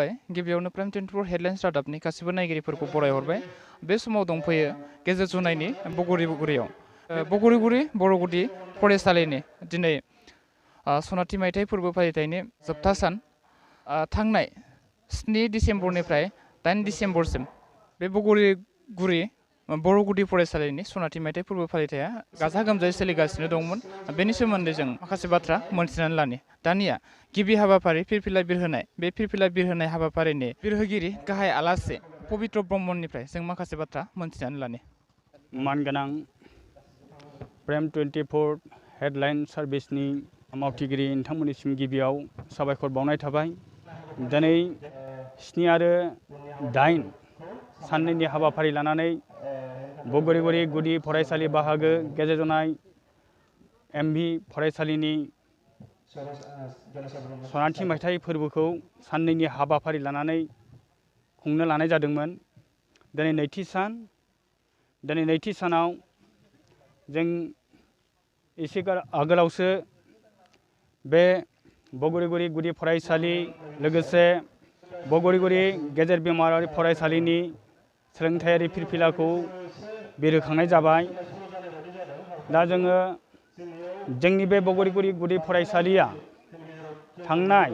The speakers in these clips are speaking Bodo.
खुलुमबाय गिबियावनो प्राइम 24 हेडलाइन्स रादाबनि गासिबो नायगिरिफोरखौ बरायहरबाय बे समाव दंफैयो गेजेर जुनायनि बग'रियाव बग'रिगुरि बर' गुदि फरायसालिनि दिनै सनाथि मायथाइ फोरबो फालिथायनि जोबथा सान थांनाय 7 डिसेम्बरनिफ्राय 8 डिसेम्बरसिम बे बग'रिगुरि बर' गुदि फरायसालिनि सनाथि मायथाइ फोरबो फालिथाया गाजा गोमजायै सोलिगासिनो दंमोन बेनि सोमोन्दै जों माखासे बाथ्रा मोनथिनानै लानि दानिया गिबि हाबाफारि फिरफिला बिरहोनाय बे फिरफिला बिरहोनाय हाबाफारिनि बिरहोगिरि गाहाय आलासि पबित्र ब्रह्मनिफ्राय जों माखासे बाथ्रा मोनथिनानै लानि मानगोनां प्राइम 24 हेडलाइन सार्भिसनि मावथिगिरि नोंथांमोननिसिम गिबियाव साबायखर बावनाय थाबाय दिनै 7 आरो 8 साननैनि हाबाफारि लानानै बग'रिगुरि गुदि फरायसालि बाहागो गेजेर जनाय एमभि फरायसालिनि सनाथि मायथाइ फोरबोखौ साननैनि हाबाफारि लानानै खुंनो लानाय जादोंमोन। दिनै नैथि सानाव जों एसे आगोलावसो बे बग'रिगुरि गुदि फरायसालि लोगोसे बग'रिगुरि गेजेर बिमायारि फरायसालिनि सोलोंथायारि फिरफिलाखौ बिरहोखांनाय जाबाय। दा जोङो जोंनि बे बग'रिगुरि गुदि फरायसालिया थांनाय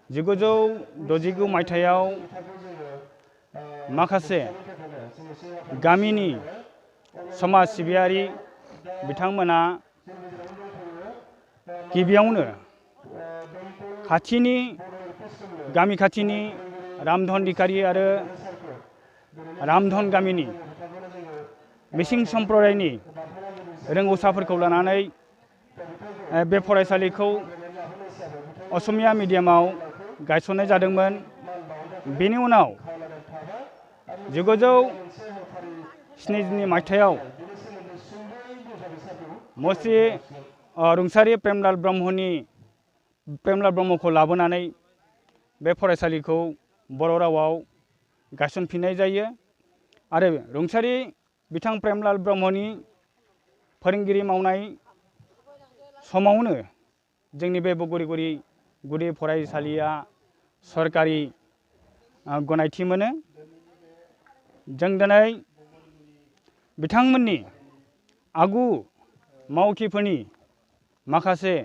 1969 मायथाइयाव माखासे गामिनि समाज सिबियारि बिथांमोना गिबियावनो गामि खाथिनि रामधन धिखारि आरो रामधन गामिनि मिसिं सम्प्रदायनि रोंगौसाफोरखौ लानानै बे फरायसालिखौ असमिया मिडियामाव गायसननाय जादोंमोन। बेनि उनाव 1970 मायथाइयाव मसि रुंसारि प्रेमलाल ब्रह्मखौ लाबोनानै बे फरायसालिखौ बर' रावाव गायसनफिननाय जायो आरो रुंसारि बिथां प्रेमलाल ब्रह्मनि फोरोंगिरि मावनाय समावनो जोंनि बे बग'रिगुरि गुदि फरायसालिया सरकारि गनायथि मोनो। जों दिनै बिथांमोननि आगु मावथिफोरनि माखासे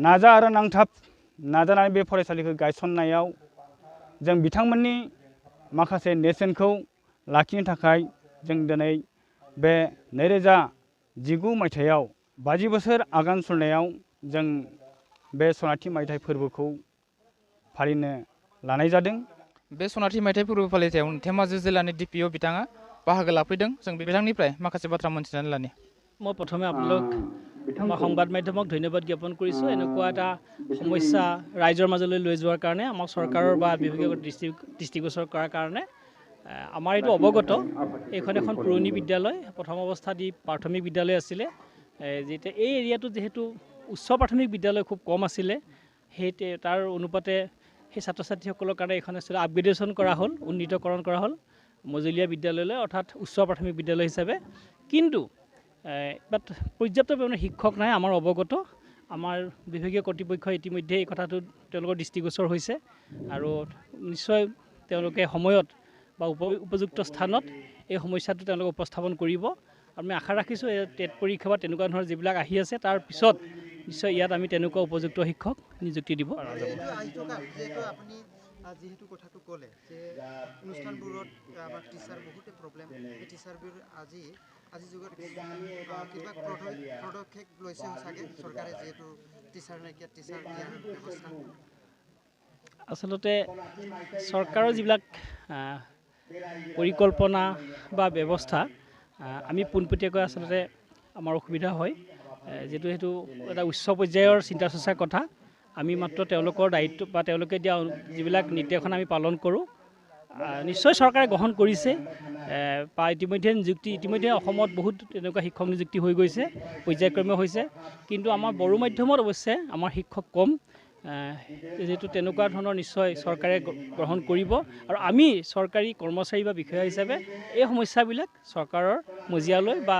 नाजा आरो नांथाब नाजानानै बे फरायसालिखौ गायसननायाव जों बिथांमोननि माखासे नेरसोनखौ लाखिनो थाखाय जों दिनै बे 2019 मायथाइयाव 50 बोसोर आगान सुरनायाव जों बे सनाथि मायथाइ फोरबोखौ फालिनो लानाय जादों। बे सनाथि मायथाइ फोरबो फालिथायाव धेमाजि जिल्लानि डिपिअ बिथाङा बाहागो लाफैदों जों बिथांनिफ्राय माखासे बाथ्रा मोनथिनानै लानि মই প্ৰথমে আপোনালোক সংবাদ মাধ্যমক ধন্যবাদ জ্ঞাপন কৰিছোঁ এনেকুৱা এটা সমস্যা ৰাইজৰ মাজলৈ লৈ যোৱাৰ কাৰণে আমাক চৰকাৰৰ বা বিভাগীয় দৃষ্টিগোচৰ কৰাৰ কাৰণে আমাৰ এইটো অৱগত এইখন এখন পুৰণি বিদ্যালয় প্ৰথম অৱস্থাত ই প্ৰাথমিক বিদ্যালয় আছিলে যেতিয়া এই এৰিয়াটোত যেহেতু উচ্চ প্ৰাথমিক বিদ্যালয় খুব কম আছিলে সেই তাৰ অনুপাতে সেই ছাত্ৰ ছাত্ৰীসকলৰ কাৰণে এইখন আচলতে আপগ্ৰেডেশ্যন কৰা হ'ল উন্নীতকৰণ কৰা হ'ল মজলীয়া বিদ্যালয়লৈ অৰ্থাৎ উচ্চ প্ৰাথমিক বিদ্যালয় হিচাপে কিন্তু বাট পৰ্যাপ্ত পৰিমাণে শিক্ষক নাই আমাৰ অৱগত আমাৰ বিভাগীয় কৰ্তৃপক্ষ ইতিমধ্যে এই কথাটো তেওঁলোকৰ দৃষ্টিগোচৰ হৈছে আৰু নিশ্চয় তেওঁলোকে সময়ত বা উপযুক্ত স্থানত এই সমস্যাটো তেওঁলোকে উপস্থাপন কৰিব আমি আশা ৰাখিছোঁ এই টেট পৰীক্ষা বা তেনেকুৱা ধৰণৰ যিবিলাক আহি আছে তাৰ পিছত নিশ্চয় ইয়াত আমি তেনেকুৱা উপযুক্ত শিক্ষক নিযুক্তি দিব পৰা যাব। যেহেতু কথাটো ক'লে যে অনুষ্ঠানবোৰত আমাৰ টিচাৰ বহুতে প্ৰব্লেম এই টিচাৰবোৰ আজি যুগত কিবা পদক্ষেপ লৈছে চাগে চৰকাৰে যিহেতু টিচাৰ নাইকিয়া টিচাৰ দিয়াৰ ব্যৱস্থা আচলতে চৰকাৰৰ যিবিলাক পৰিকল্পনা বা ব্যৱস্থা আমি পোনপটীয়াকৈ আচলতে আমাৰ অসুবিধা হয় যেহেতু সেইটো এটা উচ্চ পৰ্যায়ৰ চিন্তা চৰ্চাৰ কথা আমি মাত্ৰ তেওঁলোকৰ দায়িত্ব বা তেওঁলোকে দিয়া যিবিলাক নিৰ্দেশনা আমি পালন কৰোঁ নিশ্চয় চৰকাৰে গ্ৰহণ কৰিছে বা ইতিমধ্যে অসমত বহুত তেনেকুৱা শিক্ষক নিযুক্তি হৈ গৈছে পৰ্যায়ক্ৰমে হৈছে কিন্তু আমাৰ বড়ো মাধ্যমত অৱশ্যে আমাৰ শিক্ষক কম যেহেতু তেনেকুৱা ধৰণৰ নিশ্চয় চৰকাৰে গ্ৰহণ কৰিব আৰু আমি চৰকাৰী কৰ্মচাৰী বা বিষয়া হিচাপে এই সমস্যাবিলাক চৰকাৰৰ মজিয়ালৈ বা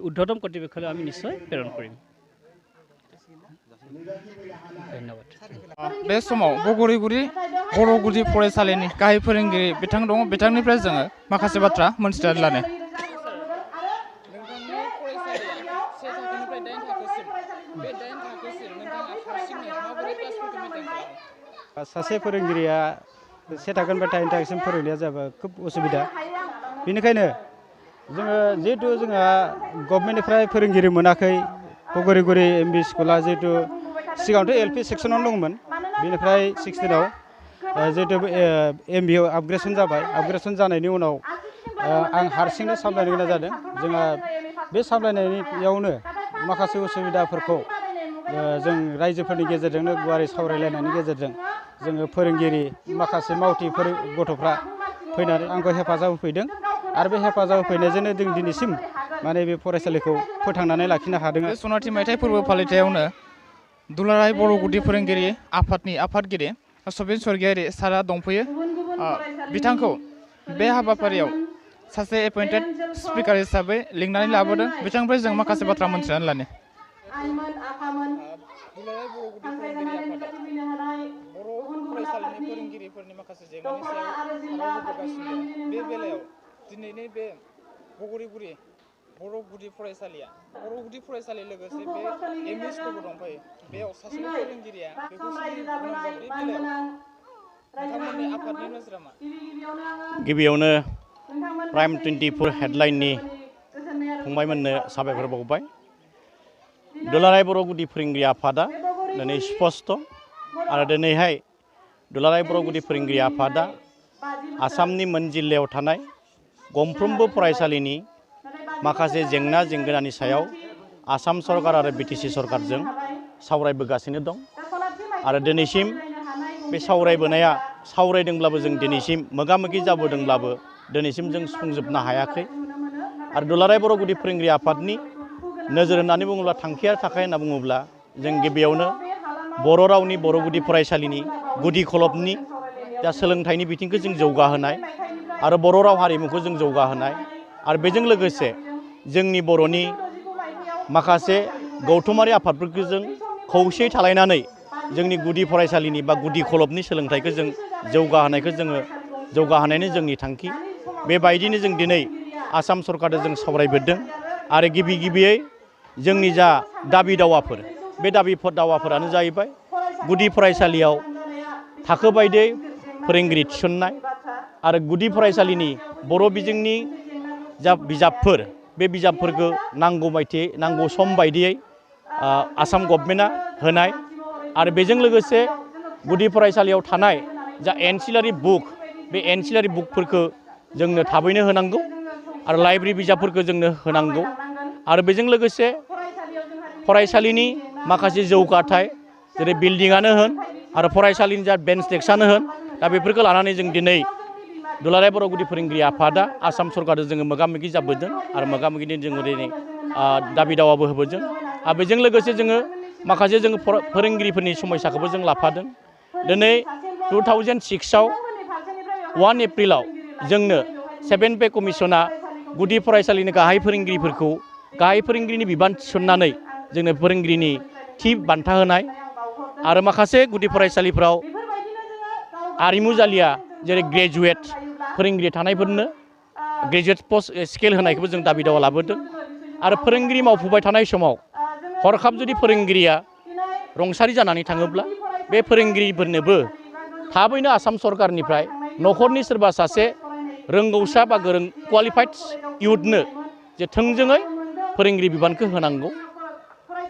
ঊৰ্ধ্বতম কৰ্তৃপক্ষলৈ আমি নিশ্চয় প্ৰেৰণ কৰিম। ধন্যবাদ। बे समाव बग'रिगुरि बर' गुदि फरायसालिनि गाहाय फोरोंगिरि बिथां दङ बिथांनिफ्राय जोङो माखासे बाथ्रा मोनथिनानै लानो। सासे फोरोंगिरिया 1 थाखोनिफ्राय 10 थाखोसिम फोरोंनाया जाबाय खोब उसुबिदा। बेनिखायनो जोङो जिहेतु जोंहा गभर्नमेन्टनिफ्राय फोरोंगिरि मोनाखै बग'रिगुरि एमबि स्कुला जिहेतु सिगाङावथ' एलपि सेक्सनाव दंमोन बेनिफ्राय 16आव जिहेतु एमबिआव आपग्रेसन जाबाय। आपग्रेसन जानायनि उनाव आं हारसिंनो सामलायनो गोनां जादों। जोंहा बे सामलायनायावनो माखासे उसुबिदाफोरखौ जों रायजोफोरनि गेजेरजोंनो गुवारै सावरायलायनायनि गेजेरजों जोङो फोरोंगिरि माखासे मावथि गथ'फ्रा फैनानै आंखौ हेफाजाब होफैदों आरो बे हेफाजाब होफैनायजोंनो जों दिनैसिम माने बे फरायसालिखौ फोथांनानै लाखिनो हादों। बे सनाथि मायथाइ फोरबो फालिथायावनो दुलाराय बर' गुदि फोरोंगिरि आफादनि आफादगिरि सबिन स्वर्गियारि सारा दंफैयो। बिथांखौ बे हाबाफारियाव सासे एपइन्टेड स्पिकार हिसाबै लिंनानै लाबोदों। बिथांनिफ्राय जों माखासे बाथ्रा मोनथिनानै लानो। दुलाराय बर' गुदि फोरोंगिरि आफादा बर' फरायसालिनि फोरोंगिरिफोरनि माखासे जेंनानि सायाव राव होबोगासिनो दं। बे बेलायाव दिनैनि बे बग'रिगुरि बर' गुदि फरायसालिया बर' गुदि फरायसालि लोगोसे बे एमइ स्कुलबो दंफायो। बेयाव सासे फोरोंगिरिया बेखौ सोलिनो गोनां जादों। बे बेलायाव नोंथांमोननि आफादनि नोजोरा मा? गिबियावनो प्राइम 24 हेडलाइननि फंबायमोननो साबायखर बावबाय। दुलाराय बर' गुदि फोरोंगिरि आफादा दिनै स्पष्ट आरो दिनैहाय दुलाराय बर' गुदि फोरोंगिरि आफादा आसामनि मोन जिल्लायाव थानाय गंफ्रोमबो फरायसालिनि माखासे जेंना जेंगोनानि सायाव आसाम सरकार आरो बिटिसि सरकारजों सावरायबोगासिनो दं आरो दिनैसिम बे सावरायदोंब्लाबो जों दिनैसिम मोगा मोगि जाबोदोंब्लाबो दिनैसिम जों सुफुंजोबनो हायाखै। आरो दुलाराय बर' गुदि फोरोंगिरि आफादनि नोजोर होननानै बुङोब्ला थांखिया थाखाय होनना बुङोब्ला जों गिबियावनो बर' रावनि बर' गुदि फरायसालिनि गुदि खलबनि जा सोलोंथाइनि बिथिंखौ जों जौगाहोनाय आरो बर' राव हारिमुखौ जों जौगाहोनाय आरो बेजों लोगोसे जोंनि बर'नि माखासे गौथुमारि आफादफोरखौ जों खौसेयै थालायनानै जोंनि गुदि फरायसालिनि बा गुदि खलबनि सोलोंथाइखौ जों जौगाहोनायनि जोंनि थांखि। बेबायदिनो जों दिनै आसाम सरकारजों जों सावरायबोदों आरो गिबियै जोंनि जा दाबि दावाफोर बे दाबि दावाफोरानो जाहैबाय गुदि फरायसालियाव थाखो बायदियै फोरोंगिरि थिसननाय आरो गुदि फरायसालिनि बर' बिजोंनि जा बिजाबफोर बे बिजाबफोरखौ नांगौ सम बायदियै आसाम गभर्नमेन्टआ होनाय आरो बेजों लोगोसे गुदि फरायसालियाव थानाय जा एनसिलारि बुक बे एनसिलारि बुकफोरखौ जोंनो थाबैनो होनांगौ आरो लाइब्रेरि बिजाबफोरखौ जोंनो होनांगौ आरो बेजों लोगोसे फरायसालिनि माखासे जौगाथाय जेरै बिल्डिंआनो होन आरो फरायसालिनि जा बेन्च डेस्कआनो होन दा बेफोरखौ लानानै जों दिनै दुलाराय बर' गुदि फोरोंगिरि आफादा आसाम सरकारजों जोङो मोगा मोगि जाबोदों आरो मोगा मोगिनि जोङो दिनै दाबि दावाबो होबोदों आरो बेजों लोगोसे जोङो माखासे जोङो फोरोंगिरिफोरनि समयसाखौबो जों लाफादों। दिनै 2006आव 1 एप्रिलाव जोंनो 7 पे कमिसना गुदि फरायसालिनि गाहाय फोरोंगिरिनि बिबान थिसननानै जोंनो फोरोंगिरिनि थि बान्था होनाय आरो माखासे गुदि फरायसालिफ्राव आरिमु जालिया जेरै ग्रेजुवेट फोरोंगिरि थानायफोरनो ग्रेजुवेट पस्ट स्केल होनायखौबो जों दाबि दावा लाबोदों आरो फोरोंगिरि मावफुबाय थानाय समाव हरखाब जुदि फोरोंगिरिया रुंसारि जानानै थाङोब्ला बे फोरोंगिरिफोरनोबो थाबैनो आसाम सरकारनिफ्राय न'खरनि सोरबा सासे रोंगौसा बा गोरों क्वालिफाइड इयुथनो जे थोंजोङै फोरोंगिरि बिबानखौ होनांगौ।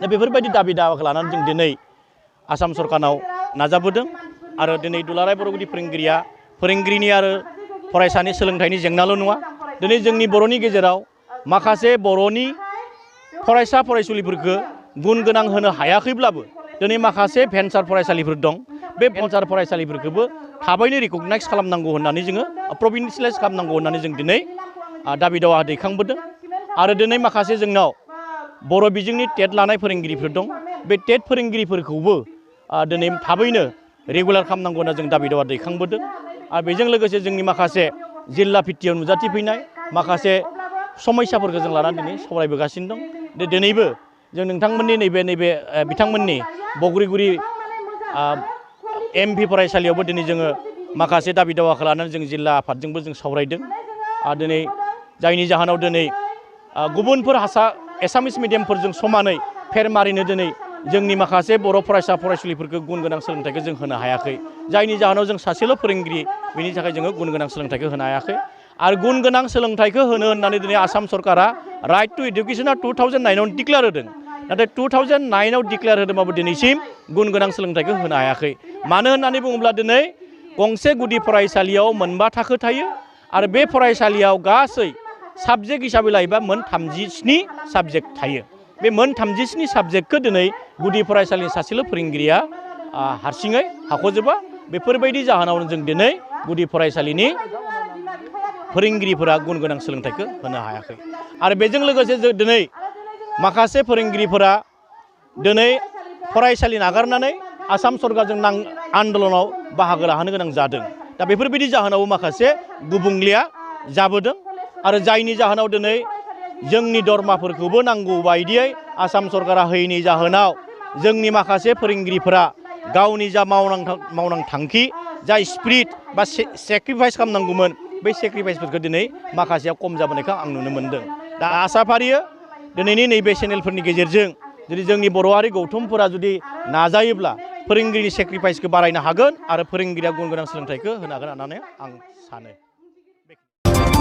दा बेफोरबायदि दाबि दावाखौ लानानै जों दिनै आसाम सरकारनाव नाजाबोदों आरो दिनै दुलाराय बर' गुदि फोरोंगिरिनि आरो फरायसानि सोलोंथाइनि जेंनाल' नङा दिनै जोंनि बर'नि गेजेराव माखासे बर'नि फरायसा फरायसुलिफोरखौ गुन गोनां होनो हायाखैब्लाबो दिनै माखासे भेन्सार फरायसालिफोर दं। बे भेन्सार फरायसालिफोरखौबो थाबैनो रिकगनाइज खालामनांगौ होननानै जोङो प्रभिन्सियेलाइज खालामनांगौ होननानै जों दिनै दाबि दावा दैखांबोदों आरो दिनै माखासे जोंनाव बर' बिजोंनि टेट लानाय फोरोंगिरिफोर दं। बे टेट फोरोंगिरिफोरखौबो दिनै थाबैनो रेगुलार खालामनांगौ होनना जों दाबि दावा दैखांबोदों आरो बेजों लोगोसे जोंनि माखासे जिल्ला भित्तियाव नुजाथिफैनाय माखासे समयसाफोरखौ जों लानानै दिनै सावरायबोगासिनो दं। दिनैबो जों नोंथांमोननि नैबे बिथांमोननि बग'रिगुरि एमपि फरायसालियावबो दिनै जोङो माखासे दाबि दावाखौ लानानै जों जिल्ला आफादजोंबो जों सावरायदों आरो दिनै जायनि जाहोनाव दिनै गुबुनफोर एसामिस मिडियामफोरजों समानै फेर मारिनो दिनै जोंनि माखासे बर' फरायसा फरायसुलिफोरखौ गुन गोनां सोलोंथाइखौ जों होनो हायाखै जायनि जाहोनाव जों सासेल' फोरोंगिरि बेनि थाखाय जोङो गुन गोनां सोलोंथाइखौ होनो हायाखै आरो गुन गोनां सोलोंथाइखौ होनो होननानै दिनै आसाम सरकारा राइट टु इडुकेसना 2009 आव डिक्लेयार होदों नाथाय 2009 आव डिक्लेयार होदोंबाबो दिनैसिम गुन गोनां सोलोंथाइखौ होनो हायाखै मानो होननानै बुङोब्ला दिनै गंसे गुदि फरायसालियाव मोनबा थाखो थायो आरो बे फरायसालियाव गासै साबजेक्ट हिसाबै लायोबा मोन 37 साबजेक्ट थायो बे मोन 37 साबजेक्टखौ दिनै गुदि फरायसालिनि सासेल' फोरोंगिरिया हारसिङै हाख'जोबा बेफोरबायदि जाहोनावनो जों दिनै गुदि फरायसालिनि फोरोंगिरिफोरा गुन गोनां सोलोंथाइखौ होनो हायाखै आरो बेजों लोगोसे जों दिनै माखासे फोरोंगिरिफोरा दिनै फरायसालि नागारनानै आसाम सरकारजों आन्दलनाव बाहागो लाहोनो गोनां जादों दा बेफोरबायदि जाहोनाव माखासे गुबुंलेया जाबोदों आरो जायनि जाहोनाव दिनै जोंनि दरमाफोरखौबो नांगौ बायदियै आसाम सरकारा होयैनि जाहोनाव जोंनि माखासे फोरोंगिरिफोरा गावनि जा मावनां थांखि जा स्पिरिट बा सेक्रिफाइस खालामनांगौमोन बै सेक्रिफाइसफोरखौ दिनै माखासेया खम जाबोनायखौ आं नुनो मोन्दों दा आसा फारियो दिनैनि नैबे चेनेलफोरनि गेजेरजों जुदि जोंनि बर' हारि गौथुमफोरा जुदि नाजायोब्ला फोरोंगिरि सेक्रिफाइसखौ बारायनो हागोन आरो फोरोंगिरिया गुन गोनां सोलोंथाइखौ होनो हागोन होननानै आं सानो